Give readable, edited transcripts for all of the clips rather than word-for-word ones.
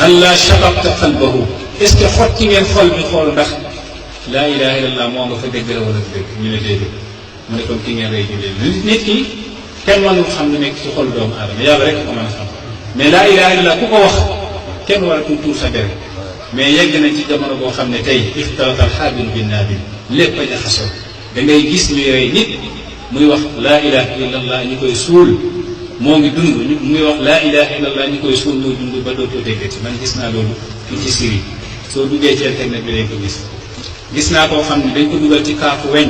allah shabaqta qalbahu est-ce que xotti ngeen xol bi xool ndax laa ilaha illallah moo nga fa dégg la wala dégg ñu ne déedéet mu ne comme ki ngeen rey jullee nit ki kenn mënul xam lu nekk ci xol doomu aadama yàlla rek ko mën a xam mais laa ilaha illallah ku ko wax kenn war a tuur sa deret mais yegg nañ ci jamono boo xam ne tey ixtalata alxaabil bin naabil lépp a jaxasoo da ngay gis ñuy rey nit muy wax laa ilaha illallah ñu koy suul moo ngi dund muy wax laa ilaha illallah ñu koy suul muy dund ba dootoo déggati man gis naa loolu fii ci Syrie soo duggee ci internet bi dañ ko gis naa koo xam ne dañ ko dugal ci kaafu weñ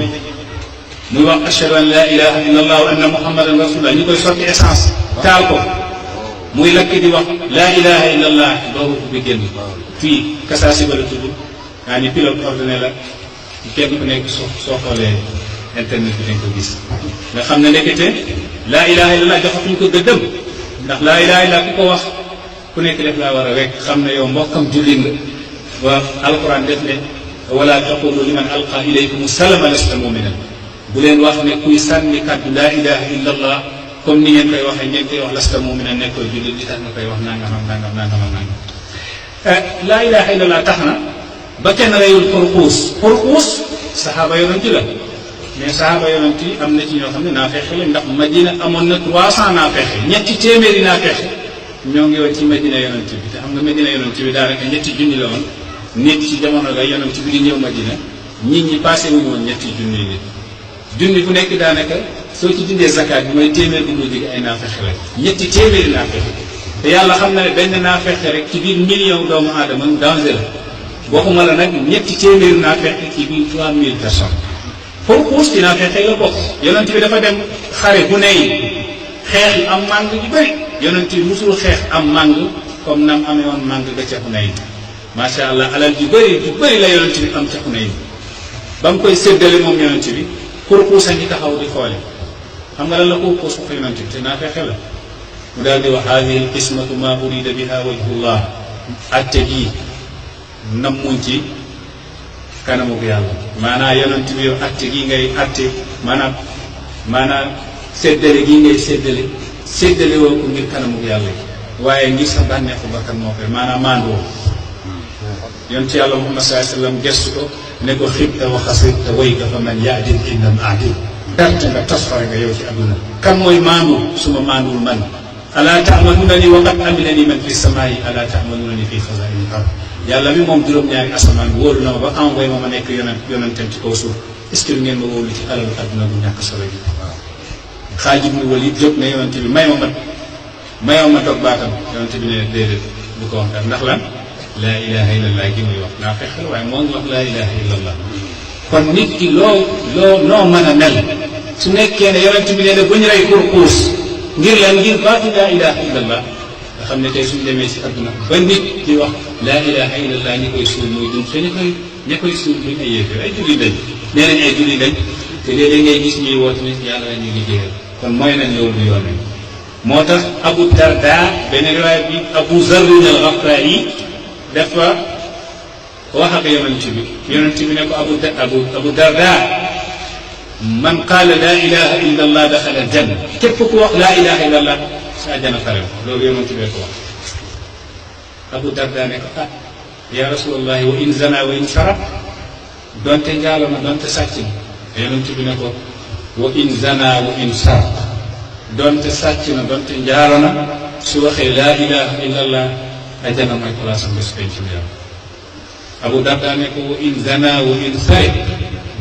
muy wax ashhadu an laa ilaha illallah wa anna muhammadan rasulullah ñu koy sotti essence taal ko muy lakk di wax laa ilaha illallah doogu bi génn fii kasaasi ba la tudd yaa ni pilote ordonné la kenn ku nekk soo xoolee internet bi dañ ko gis nga xam ne ndekete laa ilaha illallah joxatuñ ko gëddëm ndax laa ilaha illallah ku ko wax ku nekk def laa war a rek xam ne yow mbokkam jullit nga waa alquran def ne wala taqulu liman alqa ilaykum salama lasta muminan bu leen wax ne kuy sànni kàddu laa ilaha illallah comme ni ngeen koy waxee ngeen koy wax lasta muminan nekkoo jullit li tax nga koy wax nangam ak nangam nangam ak nangam laa ilaha illallah tax na ba kenn reyul Xurquus saxaaba yonent la mais saxaaba yonent yi am na ci ñoo xam ne naafeq la ndax Madina amoon na 300 naafeq ñetti téeméeri naafeq ñoo ngi woon ci Madina yonent bi te xam nga Madina yonent bi daanaka ñetti junni la woon nit ci jamono la yonent bi di ñëw Madina nit ñi passé wuñu woon ñetti junni nit junni bu nekk daanaka soo ci dindee zakat bi mooy téeméer bi muy jóge ay naafeq la ñetti téeméeri naafeq te yàlla xam na ne benn naafeq rek ci biir million doomu aadama danger la waxuma la nag ñetti téeméeri naafeq ci biir 3000 personnes Xurquus ci naafeq la bokk yonent bi dafa dem xare bu ney xeex yi am màng yu bëri yonent bi musul xeex am màng comme nam amee woon màng ga ca Xunayn macha allah alal ju bëri la yonent bi am ca Xunayn ba mu koy séddale moom yonent bi Xurquus a ngi taxaw di xoole xam nga lan la Xurquus wax yonent bi te naafeq la mu daal di wax hadihi qismatu ma urida biha wajhullah atte gi nammuñ ci kanamu yàlla maanaam yonent bi yow atte gi ngay atte maanaam séddale gi ngay séddale woo ko ngir kanamu yàlla waaye ngir sa bànneexu bakkan moo koy maanaam maandoo yonent yàlla Muhammad sallallahu alayhi wasallam gestu ko ne ko xibta wa xasirta wayka fa man yaadil innam aadil perte nga tasfare nga yow ci àdduna kan mooy maandu suma maanduwul man alaa ta'manunani wa qad aminani man fi samaa'i alaa ta'manunani fi xazaa'inil ard yàlla mi moom juróom-ñaari asamaan wóolu na ma ba envoyé ma nekk yonentam ci kaw suuf est-ce que ngeen ma wóolu ci alalu àdduna bu ñàkk solo gi Xaalid ibn Waliid jóg ne yonent bi may ma toog baatam yonent bi ne déedéet bu ko wax ndax lan laa ilaha illallah gi muy wax naa fexeel waaye moo ngi wax laa ilaha illallah kon nit ki noo mën a mel su nekkee ne yonent bi ne bu ñu rey Xurquus ngir baatu laa ilaha illallah nga xam ne tey suñu demee si adduna ba nit di wax laa ilaha illallah ñi koy suul muy dund te ña koy suul duñ ay yéefar ay jullit lañ nee nañ ay jullit lañ te léeg-léeg ngay gis ñuy woote nit yàlla la ñuy liggéeyal kon mooy nañ loolu du yoon moo tax Abu Darda benn riwaaya bi Abu Zarrin al-Ghafari dafa wax ak yonent bi ne ko Abu Darda man qaala laa ilaha illa allah daxala aljanna képp ku wax laa ilaha illa allah sa àjjana xare loolu yonent bi ko wax Abu Darda ne ko ya rasulallahi wa in zana wa in saraq donte njaalo na donte sàcc na yonent bi ne ko wa in zana wa in saraq donte sàcc na donte njaalo na su waxee laa ilaha illa allah àjjana mooy place am bés penc mi yàlla Abu Darda ne ko wa in zana wa in sariq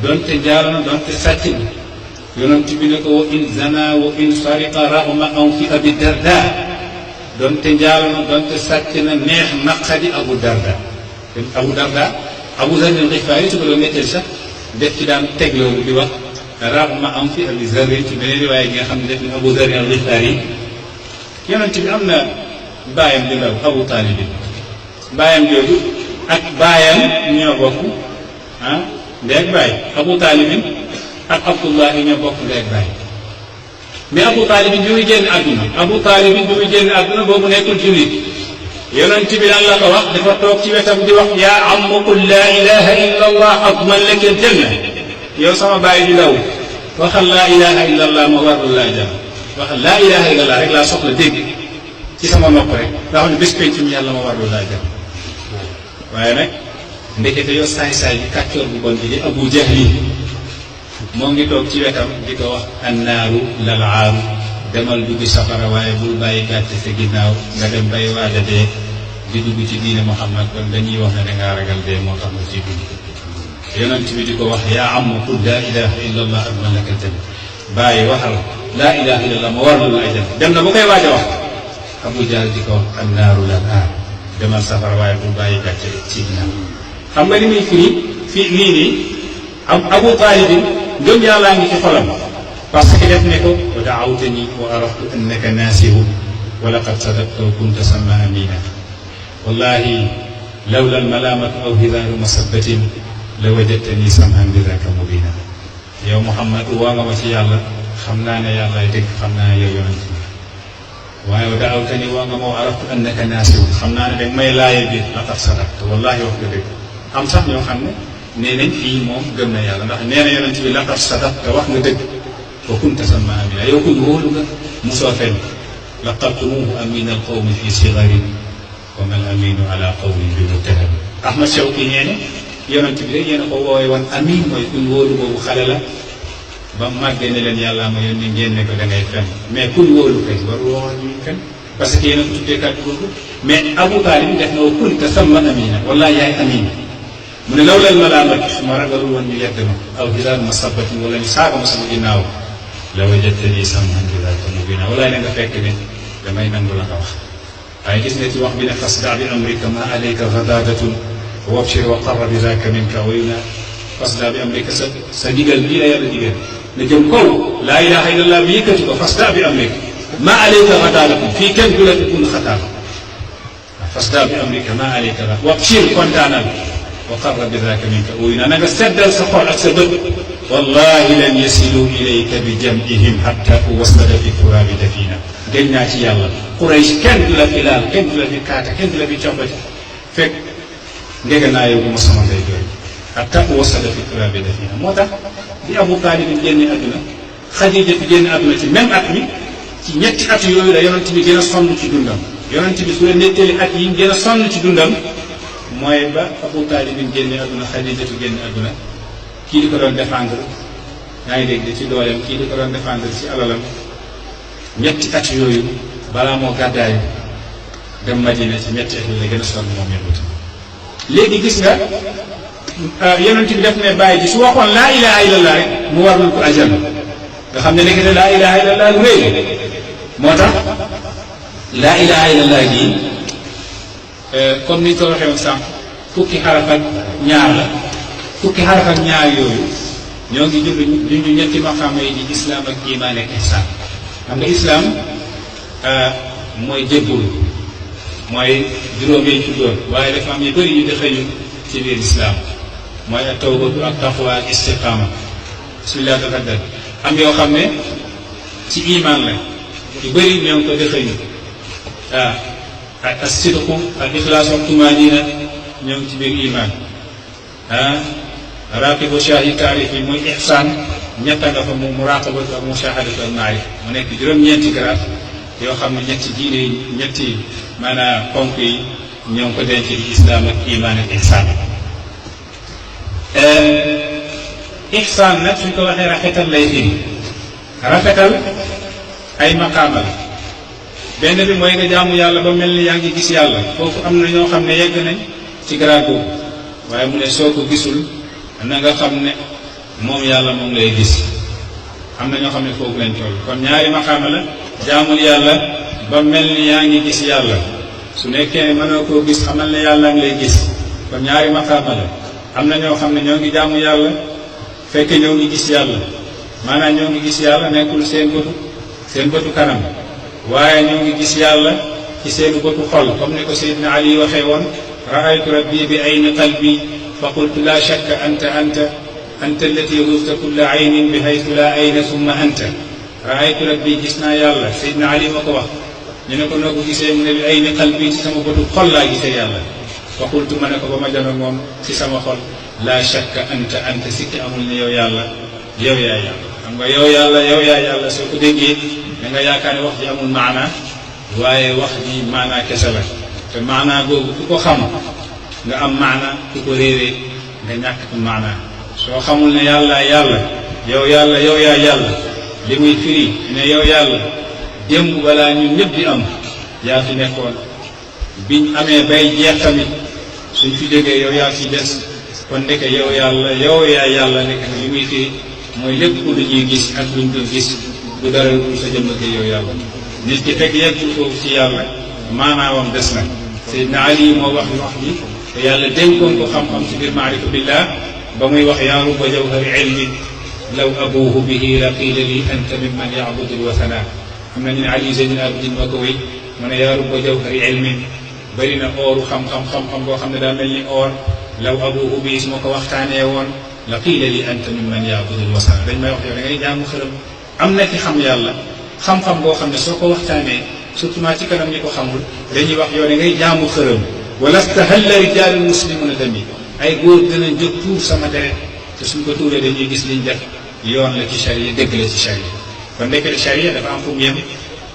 donte njaalo na donte sàcc na yonent bi ne ko wa in zana wa in sariqa raghma an fi Abi Darda donte njaalo na donte sàcc na neex naqadi Abu Darda Abu Zarr al-Ghifari su ko doon nettali sax def ci daan teg loolu di wax raghma an fi Abi Zarr ci beneen riwaaya gi nga xam ne def ni Abu Zarr al-Ghifari yonent bi am na baayam di ndaw Abu Talib baayam jooju ak baayam ñoo bokk ndeeg baay Abu Talib ak Abdullahi ñoo bokk ndeeg baay mais Abu Talib bi muy génn àdduna boobu nekkul jullit yonent bi lan la ko wax dafa toog ci wetam di wax yaa am qul laa ilaha illa allah adman laka aljanna yow sama baay di ndaw waxal laa ilaha illa allah ma warul laa jàmm waxal laa ilaha illa allah rek laa soxla dégg ci sama nopp rek nga xam ne bés pencum yàlla ma war lu laa jëm waaye nag ndekete yow saay-saay bi kàccoor bu bon bi di Abu Jahli moo ngi toog ci wetam di ko wax annaaru lalaaru demal dugg safara waaye bul bàyyi gàcce sa ginnaaw nga dem bay waaj a dee di dugg ci diine Muhammad kon dañuy wax ne dangaa ragal dee moo tax nga ciy dugg yonent bi di ko wax yaa am qul laa ilaha illa allah ak man laka aljanna bàyyi waxal laa ilaha illa allah ma war la aljanna dem na ba koy waaj a wax Abu Jahl di ko wax annaaru lalaaru demal safara waaye bul bàyyi gàcce ci ginnaaw xam nga ni muy fii nii nii Abu Taalib ngëm yàllaa ngi ci xolam parce que def ne ko wa daawtani wa araftu annaka naasihu wa laqad sadaqta wa kunta sama amina wallahi lawla almalaamatu aw hidaaru masabbatin la wajadtani samhan bi daka mubina yow Muhammad woo nga ma ci yàlla xam naa ne yàllaay dëgg xam naa ne yow yonent bi waaye wa daawtani woo nga ma wa araftu annaka naasihu xam naa ne danga may laaye bi laqad sadaqta wallahi wax nga dëgg am sax ñoo xam ne nee nañ fii moom gëm na yàlla ndax nee na yonent bi laqad sadaqta wax nga dëgg wa kunta sama amina yow kuñ wóolu nga musoo fen laqabtumuuhu amina alqawmi fi sigarin wa mal aminu ala qawmin bi muttaham Ahmad Shawqi nee na yonent bi rek yéen a ko wooye woon amin mooy kuñ wóolu boobu xale la ba màggee ne leen yàllaa ma yónni ngeen ne ko da ngay fen mais kuñ wóolu kay waru woo ñu fen parce que yéen a ko tuddee kàddu googu mais Abu Taalib def na wa kunta sama amina wallahi yaay amin mu ne lawlal malaamat ma ragalul woon ñu yedd ma aw hilaal ma sabbatin wala ñu saaga ma sama ginnaaw la wajadtani samhan bi daka mubina walaay na nga fekk ne damay nangu la nga wax waaye gis nga ci wax bi ne fasda bi amrika ma alayka ghadadatun wa abshir wa qarra bi daka minka wayna fasda bi amrika sa digal bii la yàlla digal na jëm kaw laa ilaha illallah bi yëkkati ko fasda bi amrika ma alayka ghadadatun fii kenn du la tukun xataa fasda bi amrika ma alayka wa abshir kontaanal wa qarra bi daka minka wayna na nga seddal sa xol ak sa bët wallahi lan yasilu ilayka bi jam'ihim hatta uwassada fi turabi dafina gën naa ci yàlla Quraysh kenn du la fi laal kenn du la fi kaata kenn du la fi coppati fekk ndege naa yow bu ma sama ndey jooy hatta uwassada fi turabi dafina moo tax bi Abu Taalib génne àdduna Xadiija bi génne àdduna ci même at mi ci ñetti at yooyu la yonent bi gën a sonn ci dundam yonent bi su la nettali at yi gën a sonn ci dundam mooy ba Abu Taalib génne àdduna Xadiija génne àdduna kii di ko doon défendre yaa ngi dégg ci dooleem kii di ko doon défendre ci alalam ñetti at yooyu balaa moo gàddaayu dem Madina ci ñetti at yooyu la gën a sonn moom yëngut léegi gis nga yonent bi def ne bàyyi ji su waxoon laa ilaha illallah rek mu warul ko ajal nga xam ne nekk ne laa ilaha illallah lu rëy moo tax laa ilaha illallah gi comme ni ñu ko waxee woon sànq fukki xaraf ak ñaar la fukki xaraf ak ñaar yooyu ñoo ngi junj ñetti maqaama yi di islam ak iman ak ihsan xam nga islam mooy jébbul mooy juróom yi tuddoon waaye dafa am yu bëri yu dëxëñu ci biir islam mooy ak tawbatu ak taqwa ak istiqama bismillah tafaddal am yoo xam ne ci iman la yu bëri ñoo ngi ko dëxëñu ak sidqu ak ixlaas ak tumaanina ñoo ngi ci biir iman raqibu shaahi taarif yi muy ihsaan ñetta nga fa mu muraqabatu ak mushahadatu ak maarif mu nekk juróom-ñeenti garaat yoo xam ne ñetti diine yi ñetti maanaam ponk yi ñoo ngi ko denc di islam ak iman ak ihsaan ihsaan nag suñ ko waxee rafetal lay firi rafetal ay maqaamal benn bi mooy nga jaamu yàlla ba mel ni yaa ngi gis yàlla foofu am na ñoo xam ne yegg nañ ci garaat boobu waaye mu ne soo ko gisul na nga xam ne moom yàlla moom lay gis am na ñoo xam ne foofu lañ toll kon ñaari maqaama la jaamul yàlla ba mel ni yaa ngi gis yàlla su nekkee mënoo koo gis xamal ne yàlla ngi lay gis kon ñaari maqaama la am na ñoo xam ne ñoo ngi jaamu yàlla fekk ñoo ngi gis yàlla maanaam ñoo ngi gis yàlla nekkul seen bëtu kanam waaye ñoo ngi gis yàlla ci seen bëtu xol comme ni ko Seydina Ali waxee woon raaytu rabbi bi ayni qalbi fa qultu la shakka anta allati rufta kulla aynin bi haythu la ayna summa anta raaytu rabbi gis naa yàlla Seydina Ali ma ko wax ñu ne ko noo ko gisee mu ne bi ayni qalbi ci sama bëtu xol laa gisee yàlla fa qultu ma ne ko ba ma jano moom ci sama xol la shakka anta sikki amul ne yow yàlla yow yaa yàlla xam nga yow yàlla soo ko déggee da nga yaakaar ne wax ji amul maana waaye wax ji maanaa kese la te maanaa boobu ku ko xam nga am maanaa ku ko réeree nga ñàkk maanaa soo xamul ne yàlla yow yaa yàlla li muy firi ne yow yàlla démb balaa ñun ñëpp di am yaa fi nekkoon biñ amee bay jeex tamit suñ fi jógee yow yaa fi des kon ndeke yow yaa yàlla nekk li muy firi mooy lépp lu ñuy gis ak luñ dul gis du dara lu sa jëmmate yow yàlla nit ki fekk yeggul foofu ci yàlla maanaawam des na Seydina Ali moo wax ji te yàlla dénkoon ko xam-xam ci biir maarifa billah ba muy wax yaa rubba jawhari ilmi law abuuhu bihi la qiila li anta mimman ya'budu al-wathana xam na ñu ne Ali Zeynul Abidin moo ko wéy mu ne yaa rubba jawhari ilmin bëri na ooru xam-xam boo xam ne daa mel ni oor law abuuhu bihi su ma ko waxtaanee woon la qiila li anta mimman ya'budu al-wathana dañ may wax yow da ngay jaamu xërëm am na ci xam yàlla xam-xam boo xam ne soo ko waxtaanee surtout ci kanam ñi ko xamul dañuy wax yow da ngay jaamu xërëm wala stahalla rijaalul muslimuna dami ay góor dinañ jóg tuur sama deret te suñ ko tuuree dañuy gis liñ def yoon la ci charia dëgg la ci charia kon nekkee charia dafa am fu mu yem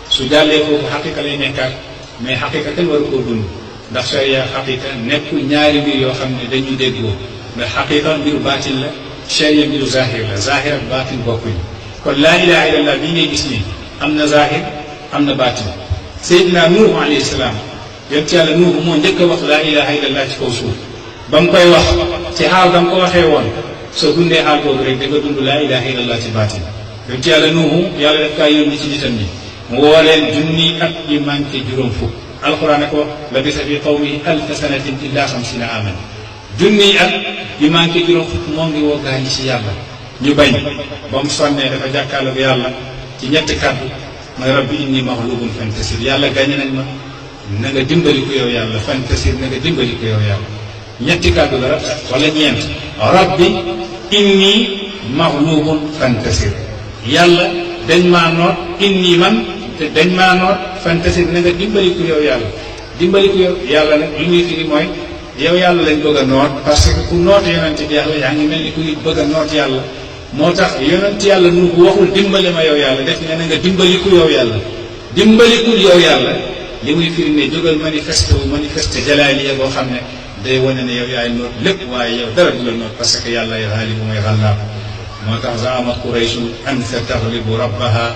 su jàllee foofu xaqiqa lay nekkaat mais xaqiqa kenn waru koo dund ndax charia xaqiqa nekkul ñaari mbir yoo xam ne dañuy déggoo ndax xaqiqa mbiru baatin la charia mbiru zahir la zahir ak baatin bokkuñu kon laa ilaha illallah bii ngay gis nii am na zahir am na baatin Seydina Nuuhu alayhi salaam yonent yàlla Nuuhu moo njëkk a wax laa ilaha illallah ci kaw suuf ba mu koy wax ci xaal ba mu ko waxee woon soo dundee xaal boobu rek da nga dund laa ilaha illallah ci baatin yonent yàlla Nuuhu yàlla daf kaa yónni ci nitam ñi mu woo leen junni at yi manqué juróom fukk alquran ne ko labisa fi qawmihi alfa sanatin illa 50 aman junni at yi manqué juróom fukk moo ngi woo gaa ñi ci yàlla ñu bañ ba mu sonnee dafa jàkkaarloog yàlla ci ñetti kàddu mooy rabbi inni maghlubun fantasir yàlla gàññe nañ ma na nga dimbali ko yow yàlla fantasir na nga dimbali ko yow yàlla ñetti kàddu la wala ñeent rabbi inni maghlubun fantasir yàlla dañ maa noot inni man te dañ maa noot fantasir na nga dimbali ko yow yàlla dimbali ko yow yàlla nag li muy firi mooy yow yàlla lañ bëgg a noot parce que ku noot yonent bi yàlla yaa ngi mel ni kuy bëgg a noot yàlla moo tax yonent yàlla nu waxul dimbali ma yow yàlla def ne na nga dimbali ku yow yàlla dimbali ku yow yàlla li muy firi ne jógal manifeste jalaaliya boo xam ne day wane ne yow yaay noot lépp waaye yow dara du la noot parce que yàlla ay xaalibu mooy xallaab moo tax zaamat qurayshun an sa taxlibu rabbaha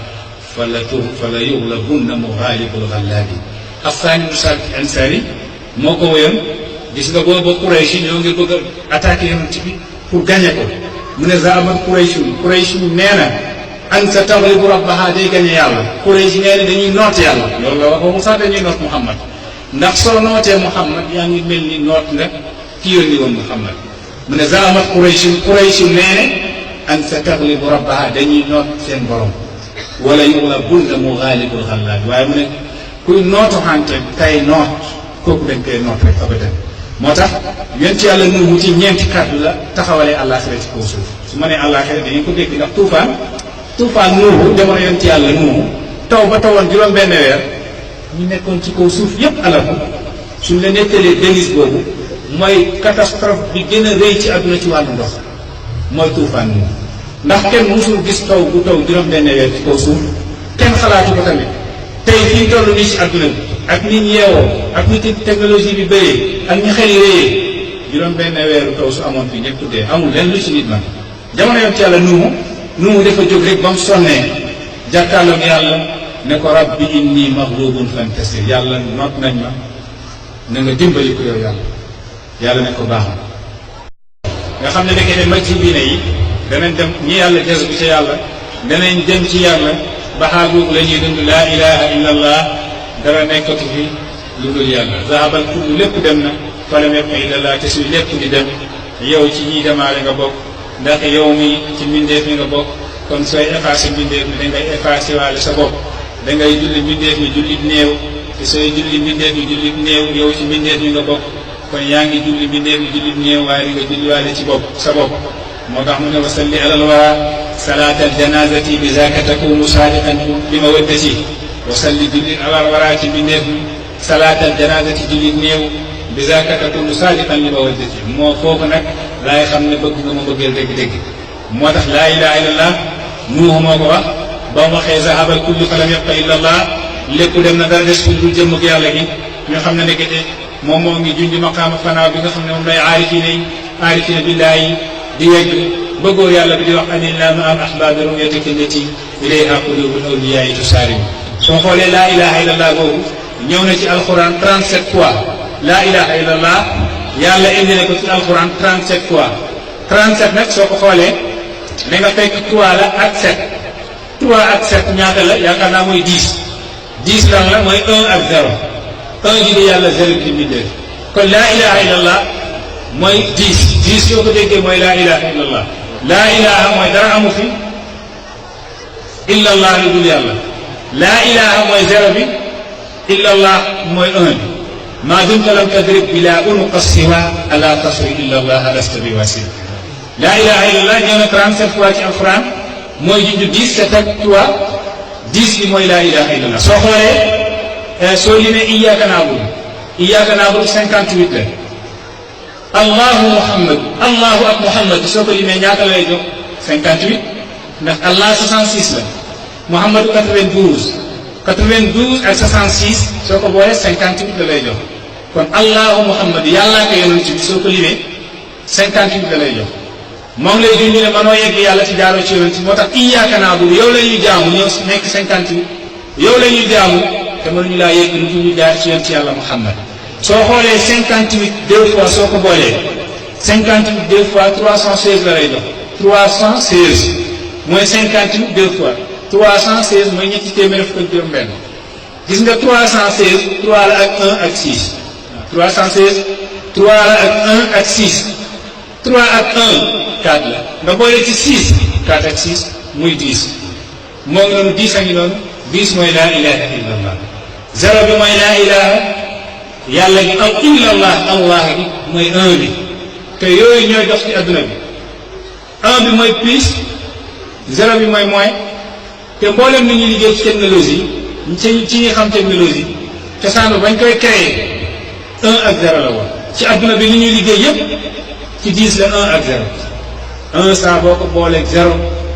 fala yuglabunna muxaalibul xallaabi Affaan ibn Ansaari moo ko woyoon gis nga booba Quraysh ñoo ngi bëgg a attaqué yonent bi pour gagné ko mu ne zaamat Quraysh nee na an sa taxlibu rabbaha day gagné yàlla Quraysh nee na dañuy noot yàlla loolu la wax mu sax dañuy noot Muhammad ndax soo nootee Muhammad yaa ngi mel ni noot nga ki yónni woon Muhammad mu ne zaamat Quraysh nee na an sa taxlibu rabbaha dañuy noot seen borom wala yuglabunna muxaalibul xallaab waaye mu ne kuy nootu xante tay noot kooku dañ koy noot rek abadan moo tax yonent yàlla Nuuhu ci ñeenti kàddu la taxawalee àllaaxira ci kaw suuf su ma nee àllaaxira da ngeen ko dégg ndax tuufaan Nuuhu jamono yonent yàlla Nuuhu taw ba tawoon juróom-benn weer ñu nekkoon ci kaw suuf yépp alaku suñ la nettalee déluge boobu mooy catastrophe bi gën a rëy ci àdduna ci wàllu ndox mooy tuufaan Nuuhu ndax kenn musul gis taw bu taw juróom-benn weer ci kaw suuf kenn xalaatu ko tamit tey fii toll nii ci àdduna bi ak nit ñi yeewoo ak nit technologie bi bëree ak ñi xel yi réyee juróom-benn weeru taw su amoon fii ñëpp dee amul lenn lu ci nit man jamono yonent yàlla Nuuhu dafa jóg rek ba mu sonnee jàkkaarloog yàlla ne ko rabbi inni maghlubun fantasir yàlla noot nañ ma na nga dimbali ko yow yàlla ne ko baax na nga xam ne nekkee ne majji biine yi danañ dem ñi yàlla jas bi ca yàlla danañ dem ci yàlla ba xaal boobu la ñuy dund laa ilaha illa allah dara nekkatu fi lu dul yàlla zahabal kullu lépp dem na falam yabqa illa allah te suy lépp di dem yow ci ñiy demaale nga bokk ndax yow mi ci mbindeef mi nga bokk kon sooy effacé mbindeef mi da ngay effacé waale sa bopp da ngay julli mbindeef mi jullit néew te sooy julli mbindeef mi jullit néew yow ci mbindeef mi nga bokk kon yaa ngi julli mbindeef mi jullit néew waaye nga julli waale ci bopp sa bopp moo tax mu ne wa salli alal wara salaata aljanazati bi zaaka takunu saadiqan bi mawaddati wa salli julli alal wara ci mbindeef mi salaata aljanazati jullit néew bi zaaka takunu saadiqan li mawaddati moo foofu nag laay xam ne bëgg nga ma bëggeel dëgg-dëgg moo tax laa ilaha illallah Nuuhu moo ko wax ba mu waxee zahabal kullu falam yabqa illa allah lépp dem na dara des fi dul jëmm ak yàlla gi ñoo xam ne nekkete moom moo ngi junj maqaama fanaaw bi nga xam ne moom lay aarifina billaahi di yegg bëggoo yàlla bi di wax anillah ma al ahbaabi ru'yataka allati ilayha qulubul awliyaai tusaari'u soo xoolee laa ilaha illallah boobu ñëw na ci alquran 37 fois laa ilaha illallah yàlla indi na ko ci alquran 37 fois 37 nag soo ko xoolee da nga fekk 3 la ak 7 3 ak 7 ñaata la yaakaar naa mooy 10 10 lan la mooy 1 ak 0 1 ji di yàlla 0 bi di bindee kon laa ilaha illallah mooy 10 10 soo ko déggee mooy laa ilaha illallah laa ilaha mooy dara amu fi illallah lu dul yàlla laa ilaha mooy 0 bi illallah mooy 1 bi maa dumta lam tadrib bila unuqa siwa ala tasri illallah alasta bi wasil laa ilaha illallah ñëw na 37 fois ci alquran mooy junj 10 7 ak 3 10 bi mooy laa ilaha illallah soo xoolee soo limee iyyaka na'budu 58 la allahu muhammad allahu ak muhammad soo ko limee ñaata lay jox 58 ndax allah 66 la muhammadu 92 ak 66 soo ko boolee 58 la lay jox kon allahu muhammad yàllaa ko yonent bi soo ko limee 58 la lay jox moom lay junj ne manoo yegg yàlla ci jaaroo ci yonent moo tax iyyaka na'budu yow la ñuy jaamu ñëw nekk 58 yow la ñuy jaamu te mënuñu laa yegg lu dul ñu jaar ci yonent yàlla muhammad soo xoolee 58 deux fois soo ko boolee 58 deux fois 316 la lay jox 316 mooy 58 deux fois 316 mooy ñetti téeméer fukk ak juróom-benn gis nga 316 3 la ak 1 ak 6 316 3 la ak 1 ak 6 3 ak 1 4 la nga boole ci 6 4 ak 6 muy 10 moo ngi noonu 10 a ngi noonu 10 mooy laa ilaha illallah 0 bi mooy laa ilaha yàlla gi aw illallah allah gi mooy 1 bi te yooyu ñooy dox ci adduna bi 1 bi mooy plus 0 bi mooy moins te mboolem ni ñuy liggéey ci technologie ci ñi xam technologie cosaan bañ koy créer 1 ak 0 la woon ci adduna bi li ñuy liggéey yépp ci 10 la 1 ak 0 1 saa boo ko booleeg 0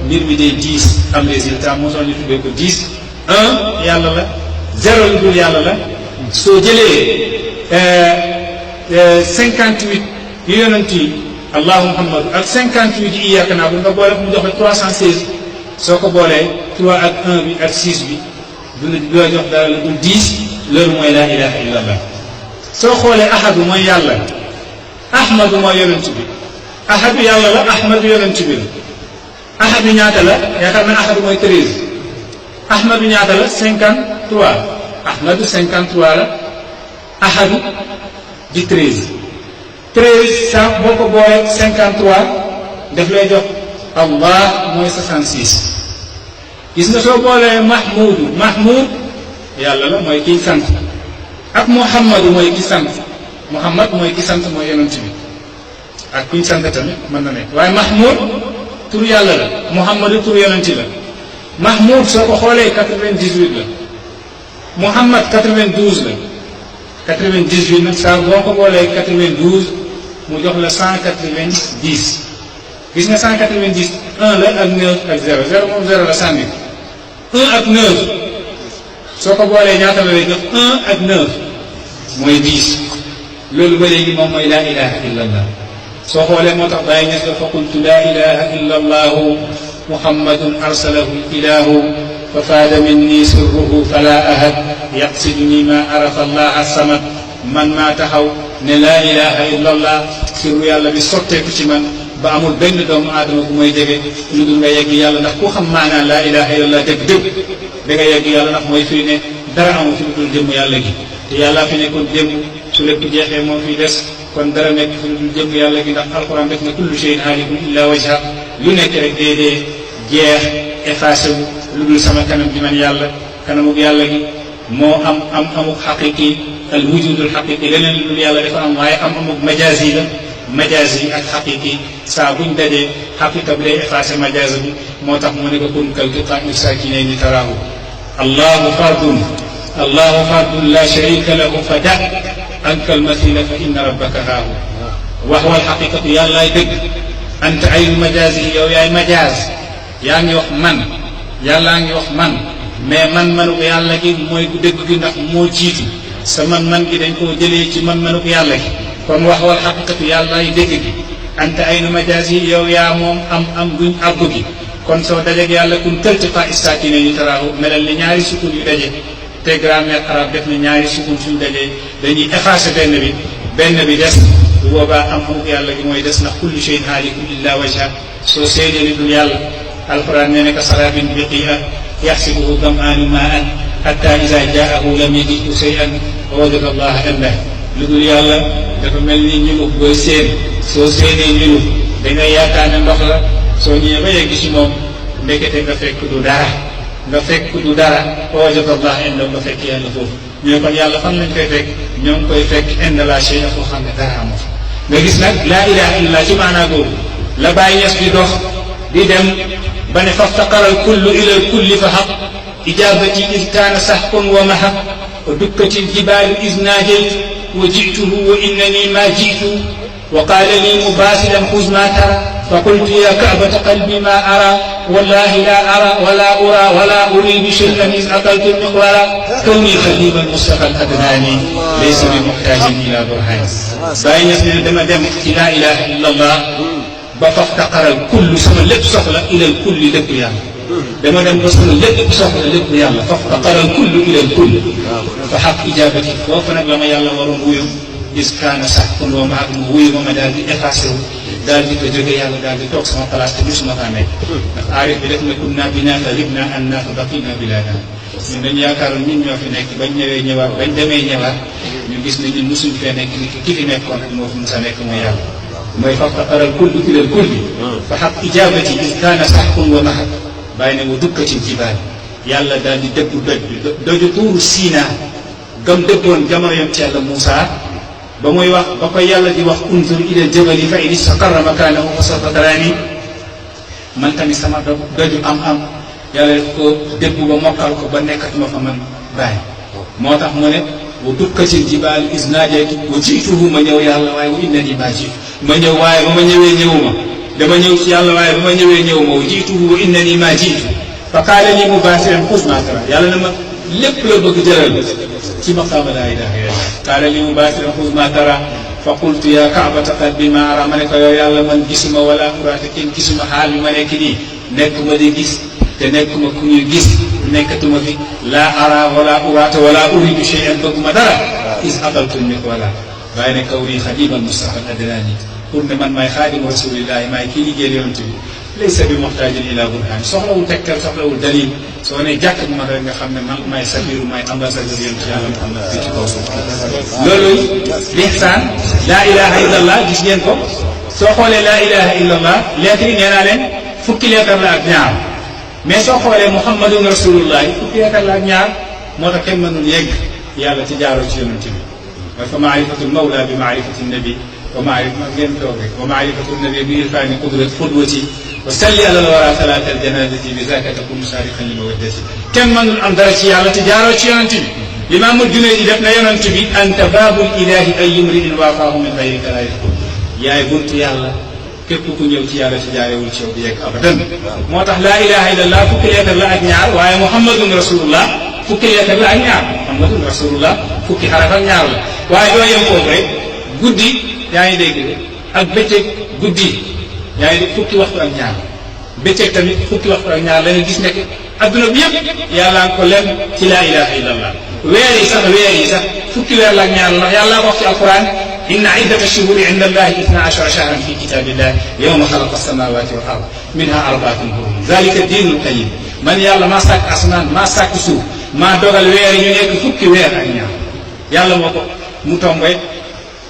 mbir mi day 10 am résultat moo tax ñu tuddee ko 10 1 yàlla la 0 lu dul yàlla la soo jëlee 58 yu yonent yi allahu muhammadu ak 58 yi iyyaka na'budu nga boole ko mu jox la 316 soo ko boolee 3 ak 1 bi ak 6 bi du la jox dara la dul 10 loolu mooy laa ilaha illallah soo xoolee ahadu mooy yàlla ahmadu mooy yonent bi ahadu yàlla la ahmadu yonent bi la ahadu ñaata la yaakaar naa ahadu mooy 13 ahmadu ñaata la 53 ahmadu 53 la ahadu di 13 sa boo ko boolee 53 daf lay jox allah mooy 66 gis nga soo boolee mahmud yàlla la mooy kiy sant ak muhammadu mooy ki sant muhammad mooy ki sant mooy yonent bi ak kuñ sant tamit mën na nekk waaye mahmud tur yàlla la muhammadu tur yonent la mahmud soo ko xoolee 98 la muhammad 92 la 98 nag saa boo ko boolee 92 mu jox la 190 gis nga 190 1 la ak 9 ak 0 0 moom 0 la sànni 1 ak 9 soo ko boolee ñaata la lay jox 1 ak 9 mooy 10 loolu ba léegi moom mooy laa ilaha illallah soo xoolee moo tax bàyyi ñes fa qultu laa ilaha illa allahu muhammadun arsalahu ilahu fa faada minni sirruhu fala ahad yaqsiduni ma arafa allah samad man maa taxaw ne laa ilaha illa allah sirru yàlla bi sotteeku ci man ba amul benn doomu aadama bu may jege lu dul nga yegg yàlla ndax ku xam maanaa laa ilaha illa allah dëgg-dëgg da nga yegg yàlla ndax mooy firi ne dara amul fi lu dul jëmm yàlla gi te yàllaa fi nekkoon démb su lépp jeexee moo fi des kon dara nekk fi lu dul jëmm yàlla gi ndax alquran def na kullu shay'in haalikun illa wajha lu nekk rek déedee jeex effacé wu lu dul sama kanam bi man yàlla kanamug yàlla gi moo am amuk xaqiqi al wujudul xaqiqi leneen lu dul yàlla dafa am waaye amuk majazi la majazi ak xaqiqi saa buñ dajee xaqiqa bi day effacé majazi bi moo tax mu ne ko kun kal qita'il sakinayni taraahu allahu fardun la sharika lahu fa da anka al mathila fa inna rabbaka haahu wa huwa al xaqiqatu yàllaay dëgg anta aynu majazi yow yaay majaz yaa ngi wax man yàllaa ngi wax man mais man-manuk yàlla gi mooy dëgg gi ndax moo jiitu sa man-man gi dañ koo jëlee ci man-manuk yàlla gi kon wax wal xaqiqatu yàlla ay dëgg gi anta aynu majaas yi yow yaa moom am guñ àggu gi kon soo dajeeg yàlla kun tëltiqa istaakine yu taraahu melal ni ñaari sukun yu daje te grammaire arabe def na ñaari sukun suñ dajee dañuy effacé benn bi des bu boobaa am-amuk yàlla gi mooy des ndax kullu shay'in haalikun illa wajha soo seedee li dul yàlla alquran nee na ka sarabin biqi'a yaxsibuhu dam'aanu maa'an hatta iza jaahu lam yajidhu shay'an wa wajada allaha indahu lu dul yàlla dafa mel ni ñulux booy seen soo seenee ñulux da ngay yaakaar ne ndox la soo ñëwee ba yegg ci moom ndekete nga fekk du dara wa wajada allaha indahu nga fekk yàlla foofu ñoo kon yàlla fan lañ koy fekk ñoo ngi koy fekk inda la shay'a foo xam ne dara amoo fa nga gis nag laa ilaha illallah ci maanaa googu la bàyyi ñes di dox di dem ba ne faftaqara al kullu ila al kulli fa xaq ijabati id kaana saxqun wa mahaq wa dukkati al jibaalu id naajaytu wa jituhu wa innani ma jitu wa qaala li mubaasilan xuz ma tara fa qultu ya kaabata qalbi ma ara wallahi la ara wala ura wala uridu shay'an iz akaltu miqwara kawni xadiba almustafa al adnani laysa bi muxtaajin ila burhani bàyyi ñes ne dama dem ci laa ilaha illa allah ba faftaqaral kullu sama lépp soxla ilal kulli lépp yàlla dama dem ba sama lépp soxla lépp yàlla faftaqaral kullu ilal kulli fa xaq ijabati foofu nag la ma yàlla waroon wuyu is kaana sax kon woo ma ak mu wuyu ma daal di effacé wu daal di ko jóge yàlla daal di toog sama place te gisuma faa nekk ndax aarif bi def na kunna binaata ribna an naata baqina bilana ñun dañu yaakaaroon ñun ñoo fi nekk bañ demee ñëwaat ñu gis ne ñun mosuñ fee nekk ni ki fi nekkoon rek moo fi mos a nekk mooy yàlla mooy faftaqaral kullu ilal kulli fa xaq ijabati is kaana saxqun wa mahaq bàyyi ne wa dukkati jibaal yàlla daal di dëggu doj bi doju tuuru Siina gam dëggoon jamono yonent yàlla Muusaa ba muy wax ba koy yàlla di wax unzur ilal jabali fa in istaqarra makaanahu fa sawfa taraani man tamit sama doju am yàlla def ko dëggu ba mokkal ko ba nekkatuma fa man bàyyi moo tax mu ne wa dukkati jibaal is naajaytu wa jiituhu ma ñëw yàlla waaye wa innani ma jiitu ma ñëw waaye ba ma ñëwee ñëwuma dama ñëw ci yàlla waaye ba ma ñëwee ñëwuma wa jiituhu wa innani ma jiitu fa qaala li mubaasiran xuz ma tara yàlla na ma lépp loo bëgg jëral ci maqaama laa ilaha illallah qaala li mubaasiran xuz ma tara fa qultu ya kaabata qalbi ma ara ma ne ko yow yàlla man gisuma wala uraate kenn gisuma xaal bi ma nekk nii nekkuma di gis te nekkuma ku ñuy gis nekkatuma fi laa ara wala uraate wala uridu shay'an bëgguma dara is aqaltu miqwala bàyyi ne kaw nii xadimal Mustafa adnani pour ne man maay xaadimu rasulillahi maay kii liggéeyal yonent bi laysa bi muxtaajin ila burhaan soxlawul tegtal soxlawul dalil soo ne jàkk bi ma rek nga xam ne man maay safiru maay ambassadeur yonent yàlla Muhammad fii ci kaw suuf loolu lihsaan laa ilaha illa allah gis ngeen ko soo xoolee laa ilaha illa allah lettre yi nee naa leen fukki lettre la ak ñaar mais soo xoolee muhammadun rasulullahi fukki lettre la ak ñaar moo tax kenn mënul yegg yàlla ci jaaroo ci yonent bi mooy fa maarifatul mawla bi maarifati nabi wa maarifa ngeen toog rek wa maarifatu nabi bi irfaani qudrat xudwati wa salli ala wara salaat al janazati bi zaka takunu saarixan li mawaddati kenn mënul am dara ci yàlla te jaaroo ci yonent bi limaamul Junayd def na yonent bi anta baabul ilahi ay yumriin waafaahu min xayrika laa yadxul yaay buntu yàlla képp ku ñëw ci yàlla ci jaarewul ci yow di yegg abadan moo tax laa ilaha illallah fukki leetar la ak ñaar waaye muhammadun rasulullah fukki leetar la ak ñaar muhammadun rasulullah fukki xaraf ak ñaar la waaye doo yem foofu rek guddi yaa ngi dégg ak bëccëg guddi yaa ngi dégg fukki waxtu ak ñaar bëccëg tamit fukki waxtu ak ñaar la nga gis nekk adduna bi yëpp yàlla nga ko lem ci laa ilaha illallah weer yi sax fukki weer la ak ñaar ndax yàlla ko wax ci alquran inna iddata shuhuri inda allahi itna ashara shahran fi kitabillah yawma xalaqa samawati wal ard minha arbaatun hurum zalika diinul qayyim man yàlla maa sàkk asmaan maa sàkk suuf maa dogal weer yi ñu nekk fukki weer ak ñaar yàlla moo ko mu tombe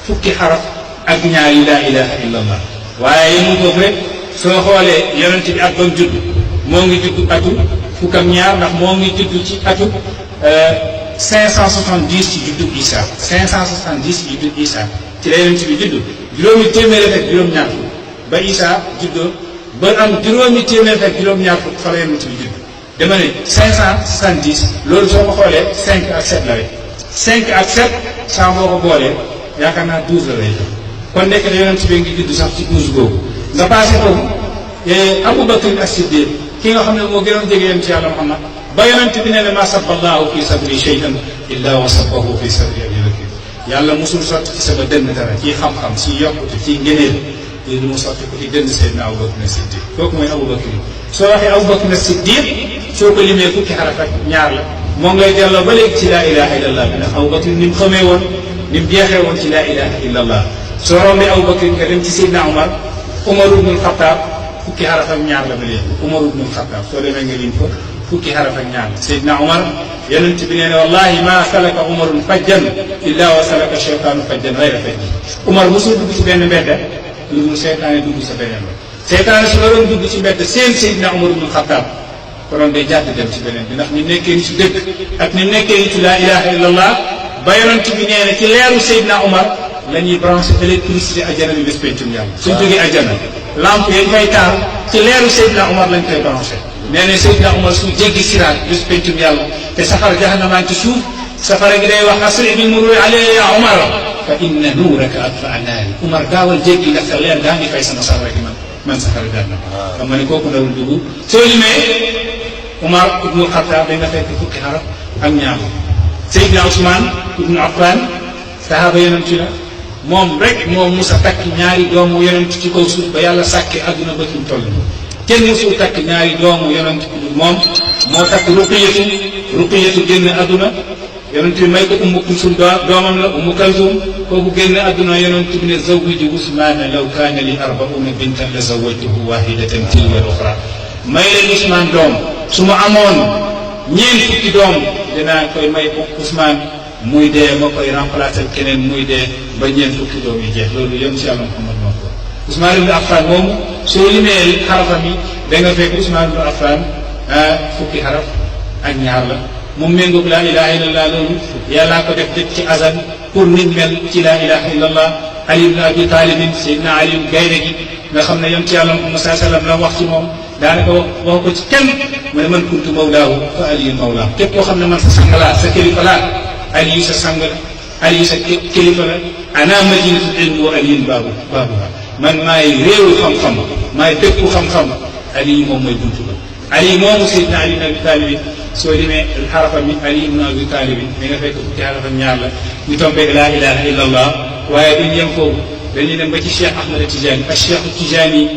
fukki xaraf ak ñaar yi laa ilaha illa allah waaye yemul foofu rek soo xoolee yonent bi at ba mu judd moo ngi judd atu fukk ak ñaar ndax moo ngi judd ci atu 570 ci juddu Isa 570 ci juddu Isa ci la yonent bi judd juróomi téeméer ak juróom-ñaar fukk ba Isa juddoo ba am juróomi téeméer ak juróom-ñaar fukk fa la yonent bi judd dama ne 570 loolu soo ko xoolee 5 ak 7 la rek 5 ak 7 saa boo ko boolee yaakaar naa 12 la lay jox kon nekk na yonent bi ngi judd sax ci 12 boobu nga passé foofu Abu Bakr as-Siddiq ki nga xam ne moo gënoon jege yonent yàlla Muhammad ba yonent bi nee ne ma sabba allahu fi sadri shay'an illa wa sabbahu fi sadri abi bakr yàlla musul sotti ci sama dënn dara ci xam-xam ci yokkute ci ngëneel lii du mu sotti ko ci dënn Seydina Abubakar Siddiq kooku mooy Abubakar soo waxee Abubakar Siddiq soo ko limee fukki xaraf ak ñaar la moo ngay delloo ba léegi ci laa ilaha illallah bi ndax Abubakar ni mu xamee woon ni mu jeexee woon ci laa ilaha illallah soo rombee Abubakar nga dem ci Seydina Omar ibnul Xattaab fukki xaraf ak ñaar la ba léegi Umar ibnul Xattaab soo demee nga lim ko fukki xaraf ak ñaar la Seydina Omar yonent bi nee ne wallahi ma salaka Umarun fajjan illa wa salaka cheytaanu fajjan gayra fajji Umar mosul dugg ci benn mbedd lu dul seytaane dugg sa beneen ba seytaane su la doon dugg ci mbedd seen Seydina Umar ibnul Xattaab konoon day jàdd dem ci beneen bi ndax ni nekkee ni ci dëkk ak ni nekkee ni ci laa ilaha illallah ba yonent bi nee ne ci leeru Seydina Umar la ñuy branché électricité ajjana bi bés pencum yàlla suñ jógee ajjana lampe yañ fay taal ci leeru Seydina Umar lañ koy branché nee ne Seydina Umar su jéggi siraat bés pencum yàlla te safara jahannamaa ci suuf safara gi day wax asri bil mururi alayya ya Umar fa inna nuuraka atfa'a naari Umar gaawal jéggi ndax sa leer daa ngi fay sama safara gi man safara daan na xam nga ne kooku narul dugg soo limee Umar ibnul Xattaab da nga fekk fukki xaraf ak ñaar Seydina Ousmane ibnu Affan sahaaba yonent la moom rek moo musa takk ñaari doomu yonent ci kaw suuf ba yàlla sàkke adduna ba mu toll kenn musul takk ñaari doomu yonent moom moo takk ruqiyatu génn adduna yonent bi may ko Ummu Kulsum doomam la Ummu Kalsum kooku génn adduna yonent bi ne zawwiju Usmaana law kaana li arbauna bintan la zawwajtuhu wahidatan tilwa al-uxra may leen Ousmane doom su ma amoon ñeent fukki doom dinaa koy may Ousmane muy dee ma koy remplacer keneen muy dee ba ñeent fukki doom yi jeex loolu yem ci yàlla Muhammad moo ko Ousmane ibn Affan moomu soo limee xarafam yi da nga fekk Ousmane ibn Affan fukki xaraf ak ñaar la mu méngoog laa ilaha illallah loolu yàllaa ko def ci azan pour nit mel ci laa ilaha illallah Ali ibn Abi Talibin Seydina Ali gaynde gi nga xam ne yem ci yàlla Muhammad sallallahu alayhi wasallam la wax ci moom daanaka wax ko ci kenn mu ne man kuntu mawlaahu fa Aliyu mawlaahu képp koo xam ne man sa sang laa sa kilifa laa Aliyu sa sang la Aliyu sa kilifa la ana madinatul ilmi wa Aliyun baabuha man maay réewu xam-xam maay dëkku xam-xam Aliyu moom mooy buntu ba Aliyu moomu Seydina Ali ibn Abi Talib soo demee xarafa mi Ali ibn Abi Talib mi nga fekk fukki xarafa ñaar la ñu tombee laa ilaha illallah waaye duñ yem foofu dañuy dem ba ci Cheikh Ahmed Tidiane ak Cheikh Tidiane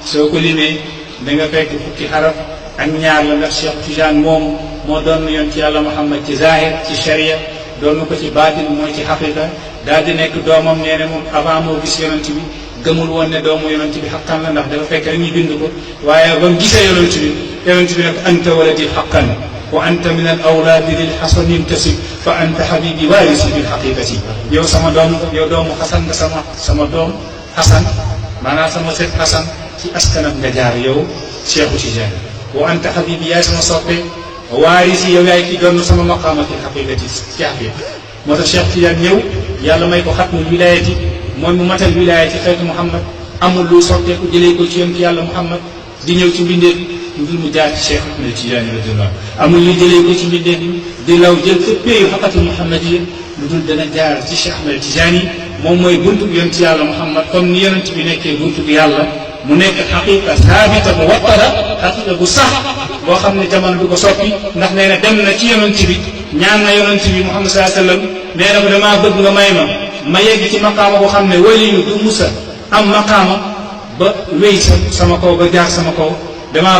soo ko limee da nga fekk fukki xaraf ak ñaar la ndax Cheikh Tidiane moom moo doon yoon ci yàlla Muhammad ci zahir ci sharia doon ko ci baatin mooy ci xaqiqa daal di nekk doomam nee ne moom avant moo gis yonent bi gëmul woon ne doomu yonent bi xaqan la ndax dafa fekk rek ñu bind ko waaye ba mu gisee yonent bi nag anta waladi xaqan wa anta min al awlaadi lil xasani intasib fa anta xabibi waarisi bil xaqiqati yow sama doom yow doomu xasan nga sama doom xasan maanaam sama set xasan ci askanam nga jaar yow Cheikhu Tidiane wa anta xabibi yaay sama soppe waarisi yow yaay ki doon sama maqaama fi xaqiqati ci xaqiqa moo tax Cheikh Tidiane ñëw yàlla may ko xatmul wilayati mooy mu matal wilayati xeetu Muhammad amul lu sotteeku jëlee ko ci yonent yàlla Muhammad di ñëw ci mbindeef lu dul mu jaar ci Cheikh Ahmed Tidiane radiyallahu amul lu jëlee ko ci mbindeef di law jël fépp péeyu xaqatul Muhammadiyya lu dul dana jaar ci Cheikh Ahmed Tidiane moom mooy buntu bi yonent yàlla Muhammad comme ni yonent bi nekkee buntu bi yàlla mu nekk xaqiqa saabita mu wattara xaqiqa bu sax boo xam ne jamono du ko soppi ndax nee na dem na ci yonent bi ñaan na yonent bi Muhammad sallallahu alayhi wasallam nee na ko damaa bëgg nga may ma yegg ci maqaama boo xam ne waliyu du musa am maqaama ba wéy sama kaw ba jaar sama kaw damaa